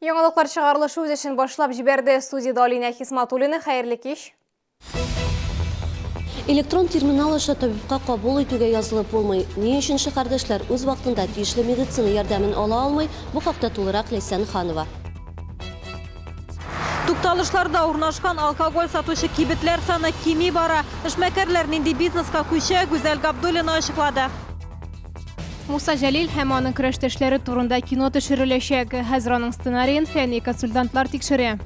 Яңалыклар чыгарылышы үз эшен башлап җибәрде. Студиядә Алинә Хисматуллина. Хәерле кич. Электрон терминал аша табибка кабул итүгә язылып булмый. Ни өчен шәһәрдәшләр үз вакытында тиешле медицина ярдәмен ала алмый, бу хакта тулырак Ләйсән Ханова. Тукталышларда урнашкан алкоголь сатучы кибетләр саны кими бара. Эшмәкәрләр нинди бизнеска күчә, Гүзәл Габдуллина ачыклады. Муса Җәлил һәм аның көрәштәшләре турында кино төшереләчәк. Хәзер аның сценариен фәнни консультантлар тикшерә.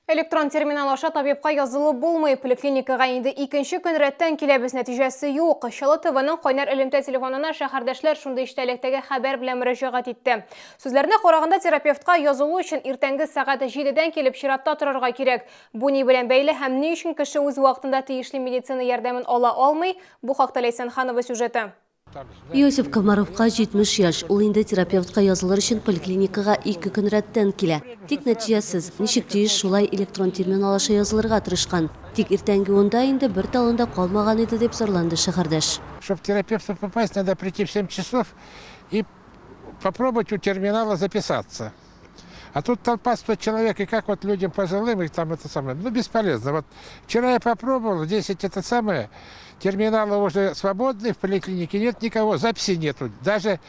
Электрон терминал аша табибка язылып булмый. Поликлиникага инде икенче көн рәттән киләбез, нәтиҗәсе юк. Чаллы ТВның кайнар элемтә телефонына шәһәрдәшләр шундый эчтәлектәге хәбәр белән мөрәҗәгать итте. Сүзләренә караганда, терапевтка язылу өчен иртәнге сәгать җидедән килеп чиратта торырга кирәк. Бу ни белән бәйле һәм ни өчен кеше үз вакытында тиешле медицина ярдәмен ала алмый, бу хакта Ләйсән Ханова сюжеты. Иосиф Комаровка 70 яшь, ул инде терапевтка язылыр өчен поликлиникага ике көн рәттән килә. Тик нәтиҗәсез. Ничек тиеш, шулай электрон терминал аша язылырга тырышкан. Тик иртәнге унда инде бер талон да калмаган иде, дип зарланды шәһәрдәш. Чтоб к терапевту попасть, надо прийти в 7 часов и попробовать у терминала записаться. А тут толпа 100 человек, и как вот людям пожилым, их там это самое, ну, бесполезно. Вот вчера я попробовал, 10 это самое, терминалы уже свободны, в поликлинике нет никого, записи нету. Даже,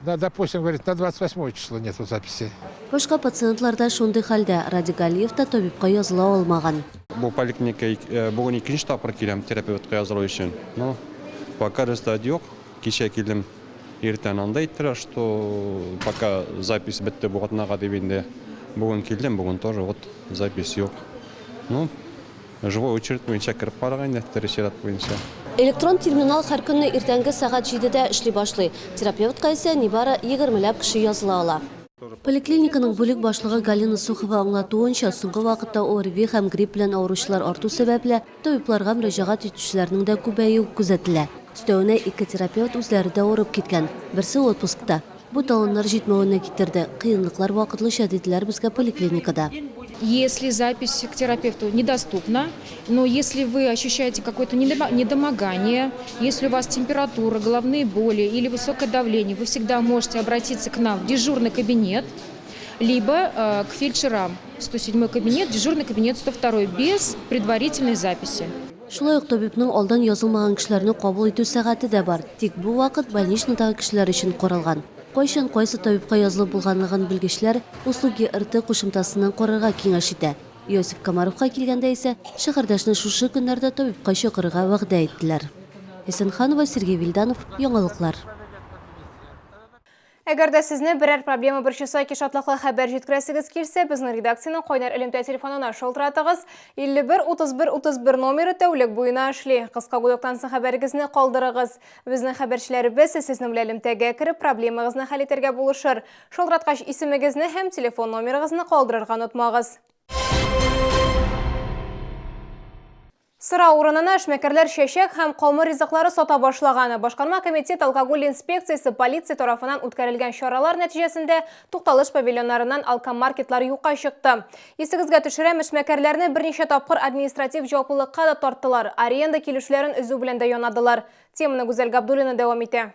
на, допустим, говорит, на 28 число нету записи. Башка пациентлар да шундый хәлдә, Радик Галиев та табибка языла алмаган. Бу поликлиникага бүген икенче тапкыр киләм терапевтка язылу өчен. Но пока результат юк. Кичә килдем. Иртән анда әйттеләр, что пока запись бетте бу атнага дип инде. Бүген килдем, бүген тоже вот запись юк. Ну, живой очередь буенча кереп карарга инде, тере чират буенча. Электрон терминал һәр көнне иртәнге сәгать җидедә эшли башлый. Терапевтка исә нибары егермеләп кеше языла ала. Поликлиниканың бүлек башлыгы Галина Сухова аңлатуынча, соңгы вакытта ОРВИ һәм грипп белән авыручылар арту сәбәпле, Табибларга мөрәҗәгать итүчеләрнең дә күбәюе күзәтелә. Өстәвенә, ике терапевт үзләре дә авырып киткән, берсе отпускта. Бу талоннар җитмәвенә китерде. Кыенлыклар вакытлыча, диделәр безгә поликлиникада. Если запись к терапевту недоступна, но если вы ощущаете какое-то недомогание, если у вас температура, головные боли или высокое давление, вы всегда можете обратиться к нам в дежурный кабинет, либо к фельдшерам. 107 кабинет, дежурный кабинет 102 без предварительной записи. Шулай ук табибның алдан язылмаган кешеләрне кабул итү сәгате дә бар. Тик бу вакыт больничныйдагы кешеләр өчен каралган. Кайчан кайсы табибка язылып булганлыгын белгечләр Услуги РТ кушымтасыннан карарга киңәш итә. Иосиф Комаровка килгәндә исә, шәһәрдәшне шушы көннәрдә табибка чакырырга вәгъдә иттеләр. Исенханова, Сергей Вильданов, Яңалыклар. Әгәр дә сезне берәр проблема борчыса яки шатлыклы хәбәр җиткерәсегез килсә, безнең редакциянең кайнар элемтә телефонына шалтыратыгыз. 51 31 31 номеры тәүлек буена эшли. Кыска гудоктан соң хәбәрегезне калдырыгыз. Безнең хәбәрчеләребез сезнең белән элемтәгә кереп, проблемагызны хәл итәргә булышыр. Шалтыраткач исемегезне һәм телефон номерыгызны калдырырга онытмагыз. Сыра урынына эшмәкәрләр чәчәк һәм камыр ризыклары сата башлаган. Башкарма комитет алкоголь инспекциясе полиция тарафыннан үткәрелгән чаралар нәтиҗәсендә тукталыш павильоннарыннан алкомаркетлар юкка чыкты. Исегезгә төшерәм, эшмәкәрләрне берничә тапкыр административ җаваплылыкка да тарттылар, аренда килешүләрен өзү белән дә янадылар. Теманы Гүзәл Габдуллина дәвам итә.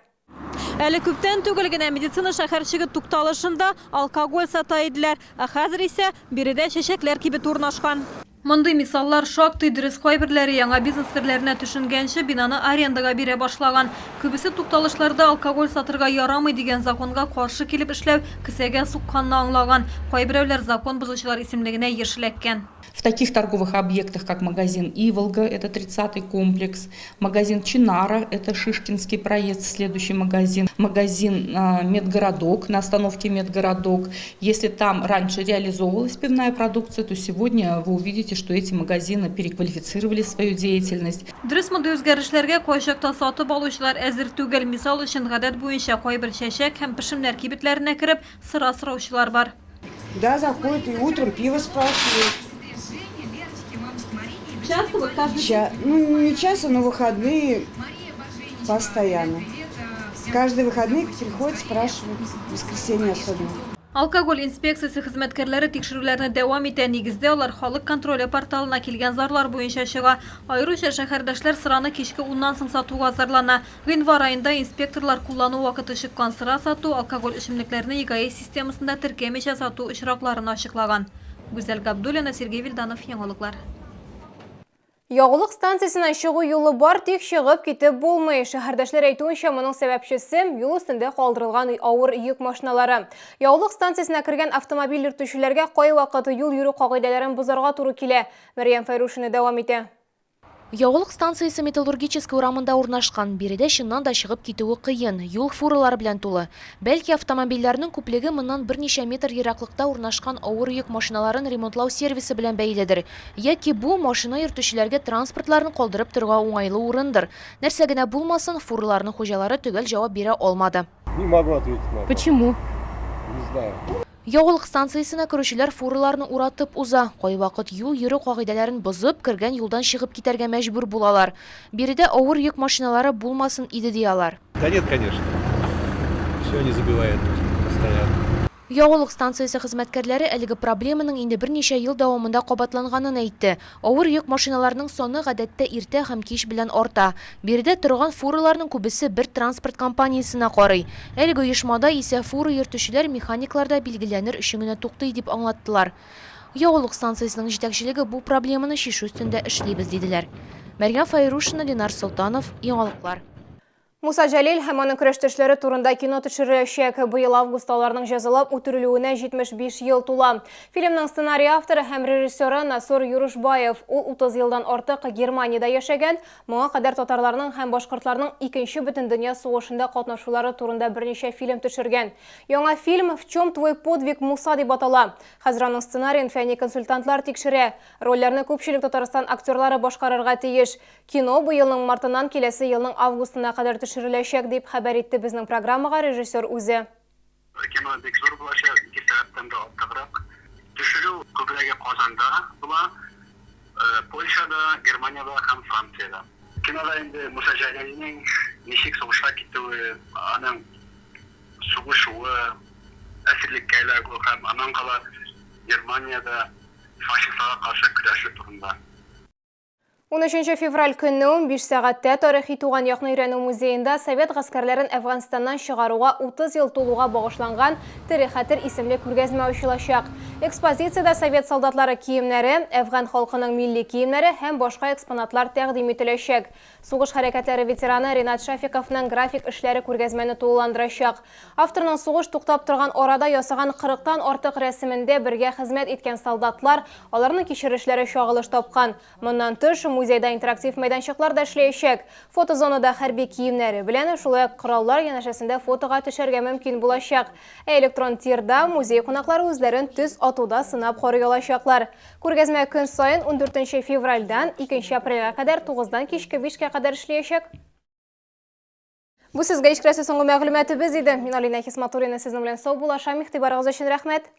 Әле күптән түгел генә медицина шәһәрчеге тукталышында алкоголь сата иделәр, ә хәзер исә биредә чәчәкләр кибете урнашкан. Мондый мисаллар шактый, дөрес, кайберләре яңа бизнес серләренә төшенгәнче бинаны арендага бирә башлаган. Күбесе тукталышларда алкоголь сатырга ярамый дигән законга каршы килеп эшләү кесәгә сукканны аңлаган. Кайберәүләр закон бозучылар исемлегенә еш эләккән. В таких торговых объектах, как магазин «Иволга», это 30-й комплекс, магазин «Чинара», это Шишкинский проезд, следующий магазин, магазин «Медгородок» на остановке «Медгородок». Если там раньше реализовывалась пивная продукция, то сегодня вы увидите, что эти магазины переквалифицировали свою деятельность. Дөрес, мондый үзгәрешләргә кайчакта сатып алучылар әзер түгел. Мисал өчен, гадәт буенча кайбер чәчәк һәм пешемнәр кибетләренә кереп, сыра сораучылар бар. Да, заходят и утром пиво спрашивают. Часто вот каждый Ча ну, не часто, но выходные постоянно. Каждые выходные приходят, спрашивают, в воскресенье особенно. Алкоголь инспекциясе хезмәткәрләре тикшерүләрне дәвам итә. Нигездә, алар Халык контроле порталына килгән зарлар буенча чыга. Аеруча шәһәрдәшләр сыраны кичке уннан соң сатуга зарлана. Гыйнвар аенда инспекторлар куллану вакыты чыккан сыра сату, алкоголь эчемлекләрне ЕГАИС системасында теркәмичә сату очракларын ачыклаган. Гүзәл Габдуллина, Сергей Вильданов, Яңалыклар. Ягулык станциясеннән чыгу юлы бар, тик чыгып китеп булмый. Шәһәрдәшләр әйтүенчә, моның сәбәпчесе, юл өстендә калдырылган авыр йөк машиналары. Ягулык станциясенә кергән автомобиль йөртүчеләргә кайвакыт юл йөрү кагыйдәләрен бозарга туры килә. Мәрьям Фәйрушина дәвам итә. Ягулык станциясе Металлургическая урамында урнашкан. Биредә чыннан да чыгып китүе кыен, юл фуралар белән тулы. Бәлки, автомобильләрнең күплеге моннан берничә метр ераклыкта урнашкан авыр йөк машиналарын ремонтлау сервисы белән бәйледер. Яки бу, машина йөртүчеләргә транспортларын калдырып торырга уңайлы урындыр. Нәрсә генә булмасын, фураларның хуҗалары төгәл җавап бирә алмады. Не могу ответить на это. Почему? Не знаю. Ягулык станциясенә керүчеләр фураларны уратып уза. Кайвакыт юл йөрү кагыйдәләрен бозып, кергән юлдан чыгып китәргә мәҗбүр булалар. Биредә авыр йөк машиналары булмасын иде, ди алар. Да нет, конечно. Все они забивают постоянно. Ягулык станциясе хезмәткәрләре әлеге проблеманың инде берничә ел дәвамында кабатланганын әйтте. Авыр йөк машиналарының саны гадәттә иртә һәм кич белән арта. Биредә торган фураларның күбесе бер транспорт компаниясенә карый. Әлеге оешмада исә фура йөртүчеләр механиклар да билгеләнер өчен генә туктый, дип аңлаттылар. Ягулык станциясенең җитәкчелеге бу проблеманы чишү өстендә эшлибез, диделәр. Мәрьям Фәйрушина, Ленар Солтанов, Яңалыклар. Муса Җәлил һәм аның көрәштәшләре турында кино төшереләчәк. Быел августта аларның җәзалап үтерелүенә 75 ел тула. Фильмның сценарий авторы һәм режиссеры Насур Юрушбаев. Ул 30 елдан артык Германиядә яшәгән, моңа кадәр татарларның һәм башкортларның Икенче бөтендөнья сугышында катнашулары турында берничә фильм төшергән. Яңа фильм В чем твой подвиг, Муса дип атала. Хәзер аның сценариен фәнни консультантлар тикшерә. Рольләрне күпчелек Татарстан актерлары башкарырга тиеш. Кино быелның мартыннан киләсе елның августына кадәр төшереләчәк, дип хәбәр итте безнең программага режиссер үзе. Кино бик зур булачак, ике сәгатьтән дә артыграк. Төшерү күбрәге Казанда була, Польшада, Германиядә һәм Франциядә. Кинода инде Муса Җәлилнең ничек сугышка китүе, аның сугышуы, әсирлеккә эләгү һәм аннан кала Германиядә фашистларга каршы көрәше турында. 13 февраль көнне 15 сәгатьтә тарихи туган якны өйрәнү музеенда совет гаскәрләрен Әфганстаннан чыгаруга 30 ел тулуга багышланган Тере хәтер исемле күргәзмә ачылачак. Экспозициядә совет солдатлары киемнәре, әфган халкының милли киемнәре һәм башка экспонатлар тәкъдим ителәчәк. Сугыш хәрәкәтләре ветераны Ринат Шафиковның график эшләре күргәзмәне тулыландырачак. Авторның сугыш туктап торган арада ясаган кырыктан артык рәсемендә бергә хезмәт иткән солдатлар, аларның кичерешләре чагылыш тапкан. Моннан тыш, музейда интерактив мәйданчыклар да эшләячәк. Фотозонада хәрби киемнәре белән, шулай ук кораллар янәшәсендә фотога төшәргә мөмкин булачак. Ә электрон тирда музей кунаклары үзләрен төз атуда сынап карый алачаклар. Күргәзмә көн саен ундүртенче февральдән икенче апрельгә кадәр тугыздан кичке бишкә кадәр эшләячәк. Бу сезгә ишкерәсе соңгы мәгълүматыбыз иде. Мин Алина Хисматуллина сезнең белән сау булашам. Игътибарыгыз өчен рәхмәт.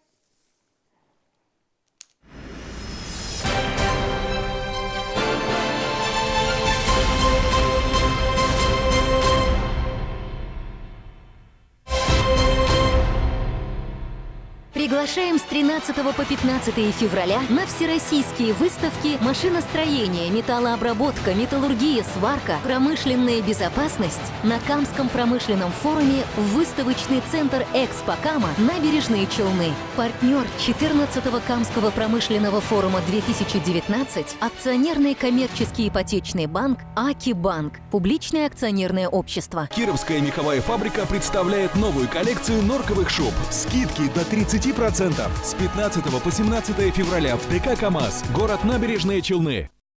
Приглашаем с 13 по 15 февраля на всероссийские выставки «Машиностроение», «Металлообработка», «Металлургия», «Сварка», «Промышленная безопасность» на Камском промышленном форуме в выставочный центр «Экспо Кама» «Набережные Челны». Партнер 14-го Камского промышленного форума 2019 акционерный коммерческий ипотечный банк «Акибанк», публичное акционерное общество. Кировская меховая фабрика представляет новую коллекцию норковых шуб. Скидки до 30%. С 15 по 17 февраля в ДК «КамАЗ», город Набережные Челны.